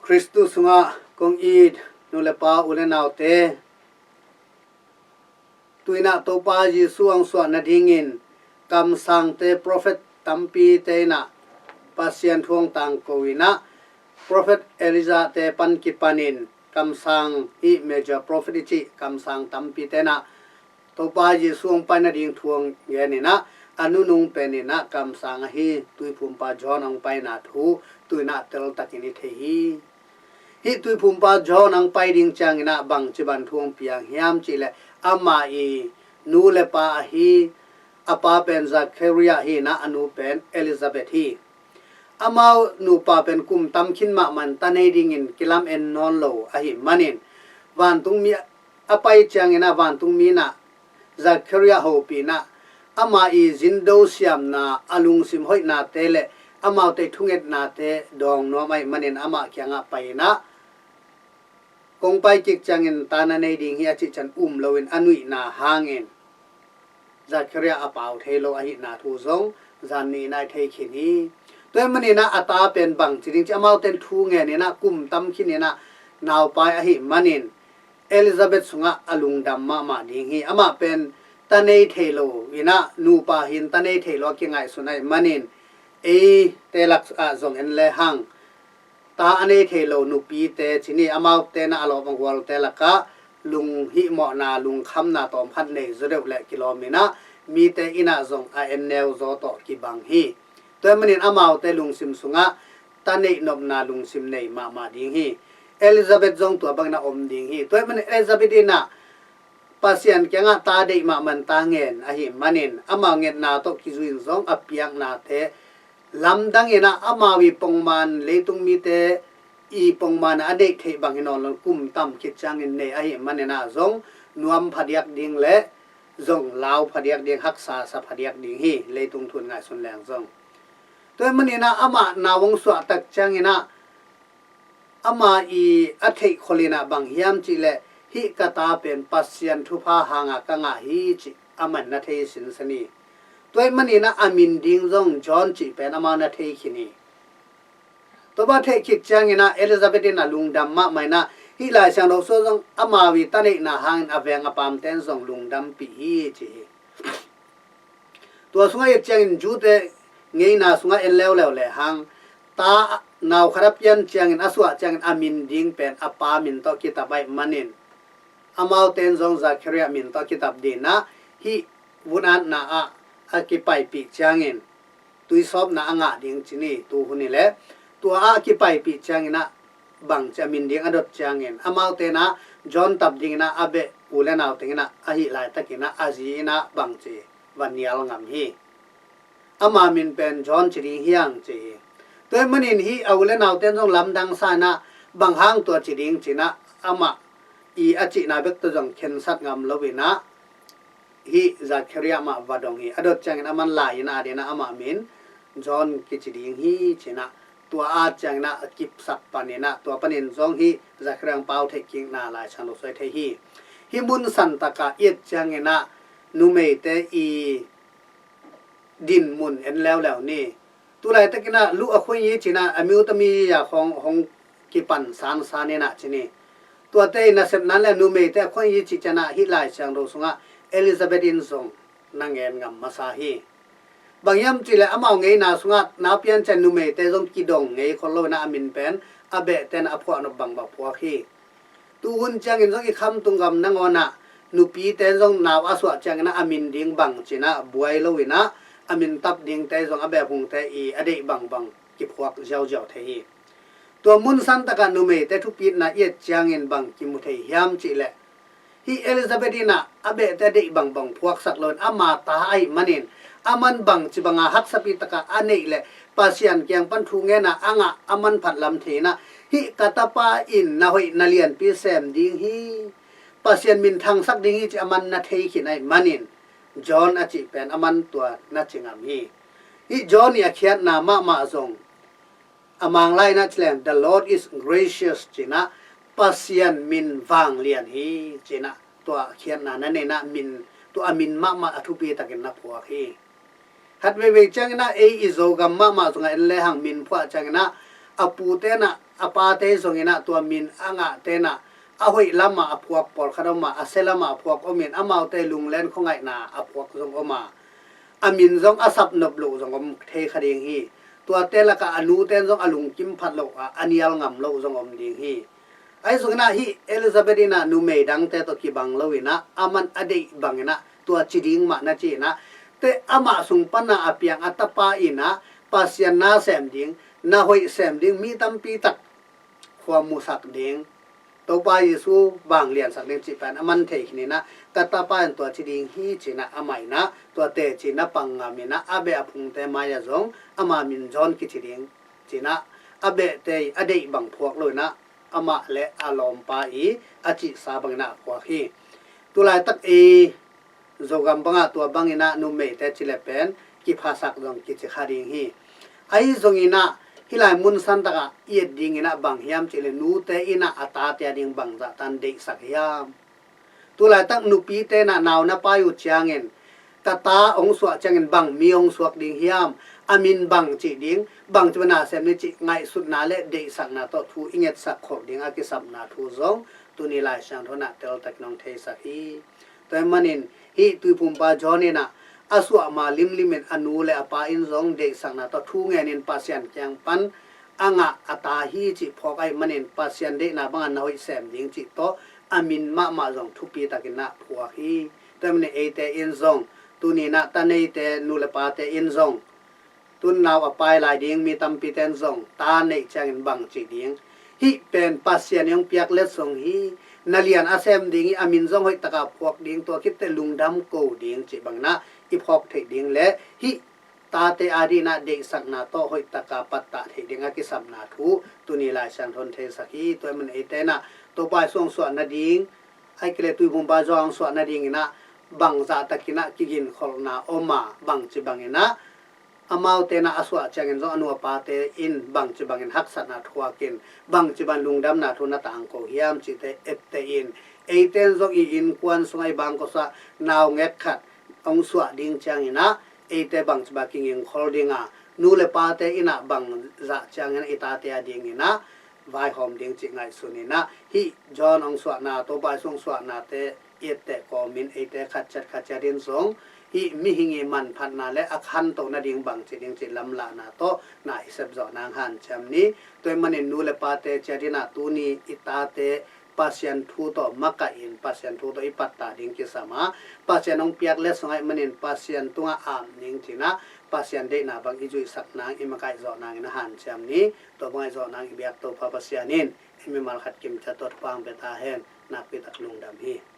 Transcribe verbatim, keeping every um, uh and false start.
Khristu sungah kong it nu le pa, u le naute, tu-in ah Topa Jesu hong suah nadingin kamsangte, prophet tampite in ah Pasian thu hong tangko in ah, prophet Elijah-te pan kipanin kamsang, hih major prophet i cih kamsang tampite in ah Topa Jesu hong pai nading thu hong gen in ah, a nunung pen in ah kamsang ahi Tuiphumpa John hong paina thu tu-in ah teltakin i thei hi. Hih Tuiphumpa John hong pai ding ciangin ah bangci bang thu hong piang hiam cih leh, amah i nu le pa ahi, a pa pen Zachariah hi in ah, a nu pen Elizabeth hi. Amau nupa pen kum tam khin mahmah in ta nei dingin kilamen nawn lo ahih manin, vantungmi a pai ciangin ah vantungmi in ah Zachariah hopih in ah, amah i zindo siamna, a lungsim hoihnate le amaute thungetnate dawng nuam ahih manin amah kiangah pai in ah, kong pai kik ciangin ta na nei ding hi, a cih ciang um loin a nuihna hangin Zachariah a pau thei lo ahihna thu zong zan ni in ah i thei khin hi. Tua ahih manin ah a ta pen bangci ding cih, amaute in thu ngen in ah kum tam khin in ah naupai ahih manin Elizabeth sungah a lungdam mahmah ding hi. Amah pen ta nei thei lo in ah, nupa hi in ta nei thei lo a kingaihsun ahih manin, eite lak ah zong en lehang, ta a nei thei lo nupite ci ni, amaute in ah a lawm a gualte lakah lunghihmawhna, lungkhamna tawmkhat nei zaw deuh leh kilawm in ah, mite in ah zong a en neu zaw tawh kibang hi. Tua ahih manin amaute lungsim sungah ta neih nopna lungsim nei mahmah ding hi. Elizabeth zong tua bangin a om ding hi. Tua ahih manin Elizabeth in ah Pasian kiangah ta deih mahmah in ta ngen ahih manin, amau ngetna tawh kizui in zong a piaknate lamdang in ah, amau i pongman, leitung mite i pongman a neih theih bang hi nawn lo, kum tam khit ciangin nei ahih manin ah zong nuam phadiak ding le zong lau phadiak ding, haksa sa phadiak ding hi, leitung thu in ngaihsun leng zong. Tua ahih manin ah amah nau hong suah tak ciangin ah, amah i a theih khol in ah bang hiam cih leh, hih ka ta pen Pasian thupha hanga ka ngah hi cih amah in na thei sinsen hi. Tua ahih manin ah a min ding zong John cih pen amah na thei khin hi. Tua bang theih khit ciangin ah Elizabeth in a lungdam mahmah in ah, hih Lai Siangtho sung zong amau i ta neihna hangin a veng a pamte in zong lungdampih hi ci hi. Tua sungah i et ciangin Jew-te ngeina sungah en leuleu lehang, ta nau khat a pian ciangin, a suah ciangin a min ding pen a pa min tawh kitap ahih manin, amaute in zong Zachariah min tawh kitap ding in ah, hih vun-atna ah a kipaipih ciangin tuisawpna a ngah ding ci ni, tuhun hi leh, tua ah kipaipih ciangin ah bangci a min ding a dot ciangin, amaute in ah John tap dingin ah a beh u le nau teng in ah, ahih laitakin ah a zi in ah bangci va nial ngam hi. Ama min pen John ci ding hi hang ci hi. Tua ahih manin hih a u le naute in zong lamdang sa in ah, bang hang tua ci ding ci in ah, amah i a cihna bek tawh zong khensat ngam lo in ah, hih Zachariah mah va dong hi. A dot ciangin aman lai in ah a ding in ah, amah min John kici ding hi ci in ah, tua a ciangin ah a kipsak pan in ah, tua panin zong hih Zachariah hong pau theih kikna Lai Siangtho sung i thei hi. Hih mun santak ah i et ciangin ah numeite i din mun en leuleu ni. Tu laitakin ah Luke a khuaiyi ci in ah, a miutami a khawng hong kipan sansan in ah ci ni. Tuate i nasepna le numeite a khuaiyi cih ciang ah hih Lai Siangtho sungah Elizabeth in zong na ngen ngam masa hi. Bang hiam cih leh amau ngeina sungah na pian ciang numeite zong kidong ngei khol lo in ah, a min pen a behte in ah a phuahnop bangbang phuak hi. Tuhun ciangin zong i khamtung gam nangawn ah nupite in zong nau a suah ciangin ah a min ding bang ci in ah buai lo in ah, a min tap dingte zong a beh phungte i a deih bangbang kiphuak ziauziau thei hi. Tua mun santak ah numeite thupitna i et ciangin bang kimu thei hiam cih leh, hih Elizabeth in ah a behte a deih bangbang phuaksak lo in, ama ta ahih manin, aman bangci banga haksapi takah a neih leh Pasian kiang pan thu ngen a a ngah a manphat lam thei in ah, hih ka tapa in na hoih na lianpi sem ding hi, Pasian min thangsak ding hi cih aman na thei khin ahih manin, John a cih pen aman tua na ci ngam hi. Hih John i a khiatna mahmah zong, a Manglai in ah ci leng, "The Lord is gracious," ci in ah, Pasian min vanglian hi ci in ah, tua khiatna na nei in ah, min, tua a min mahmah a thupi takin na phuak hi. Khat veivei ciangin ah ei i Zogam mahmah zongah en lehang min phuah ciangin ah, a pute in ah A pate zong in ah tua min a ngahte in ah a hoih lamah a phuak pawlkhat om a, a sia lamah a phuak om in, amaute lunglen khuangaihna a phuak zong om a, a min zong a sapnop loh zong om thei kha ding hi. Tuate lakah a nute in zong a lungkim phat loh a, a nial ngam loh zong om ding hi. Ahi zongin ah hih Elizabeth in ah numei dangte tawh kibang lo in ah, aman a deih bangin ah tua ci ding mah na ci in ah, te amah sung pan a piang a tapa in ah Pasian na sem ding, na hoih sem ding, mi tampi tak khua musak ding, Topa Jesu vangliansak ding cih pen aman thei khin in ah, ka tapa in tua ci ding hi ci in ah, amah in ah tua teci na pang ngam in ah, a beh a phungte mai-ah zong ama min John kici ding ci in ah, a behte i a deih bang phuak lo in ah, amah le a lawmpa i a cihsa bangin ah a phuak hi. Tulaitak ei Zogam bangah tua bangin ah numeite ci le pen kiphasak zong kici kha ding hi. Ahi zongin ah hih lai mun santak ah i et dingin ah bang hiam cih leh, nute in ah a tate a ding bangzah tan deihsak hiam? Tulaitak nupite in ah nau na pai uh ciangin, ka ta hong suah ciangin bang mi hong suak ding hiam? A min bang cih ding, bangci bang na sem ni cih ngaihsutna le deihsakna tawh thu i ngetsak khol ding a kisapna thu zong tuni Lai Siangtho in ah teltakin hong theisak hi. Tua ahih manin hih Tuiphumpa John in ah a suah ma limlim in a nu le a pa in zong deihsakna tawh thu ngenin Pasian kiang pan a ngah a ta hi cih phawk ahih manin Pasian deihna bangah na hoih sem ding cih tawh a min mahmah zong thupi takin ah phuak hi. Tua ahih manin eite in zong tuni in ah ta neite, nu le pate in zong, tun nau a pai lai ding mi tampite in zong ta neih ciangin bang cih ding, hih pen Pasian i hong piak letsong hi, na lian a sem ding hi, a min zong hoih taka phuak ding, tua khit teh lungdam ko ding cih bangin ah i phawk theih ding le hih tate a dingin ah deihsakna tawh hoih taka pattah theih ding a kisapna thu tuni Lai Siangtho in theisak hi. Tua ahih manin eite in ah Topa Jesu hong suah nading, ahih kei leh Tuiphumpa John hong suah nadingin ah bangzah takin ah kiginkholhna om a, bangci bangin ah amaute in ah a suah ciangin zong a nu a pate in bangci bangin haksatna thuakin, bangci bang lungdamna thu na tangko hiam cihte etteh in, eite in zong i innkuan sungah, i bangkua sungah nau ngek khat hong suah ding ciangin ah eite bangci bang kinginkhol ding a, nu le pate in ah bangzah ciangin i tate a dingin ah vaihawm ding cih ngaihsun in ah, hih John hong suahna, Topa Jesu hong suahnate i etteh kawmin eite khat ciat khat ciat in zong hih mihing i manphatna le a khanto nading bangci ding cih lamlahna tawh na i sepzawh nang hanciam ni. Tua ahih manin nu le pate ciat in ah tuni i tate Pasian thu tawh makaih in, Pasian thu tawh i pattah ding kisam a, Pasian hong piak letsong ahih manin Pasian tungah ap ning ci in ah, Pasian deihna bang i zuihsak nang, i makaih zawh nangin a hanciam ni. Tua bang i zawh nang i biak Topa Pasian in i mimal khat kimciat tawh thupha hong pia ta hen. Nakpi tak lungdam hi.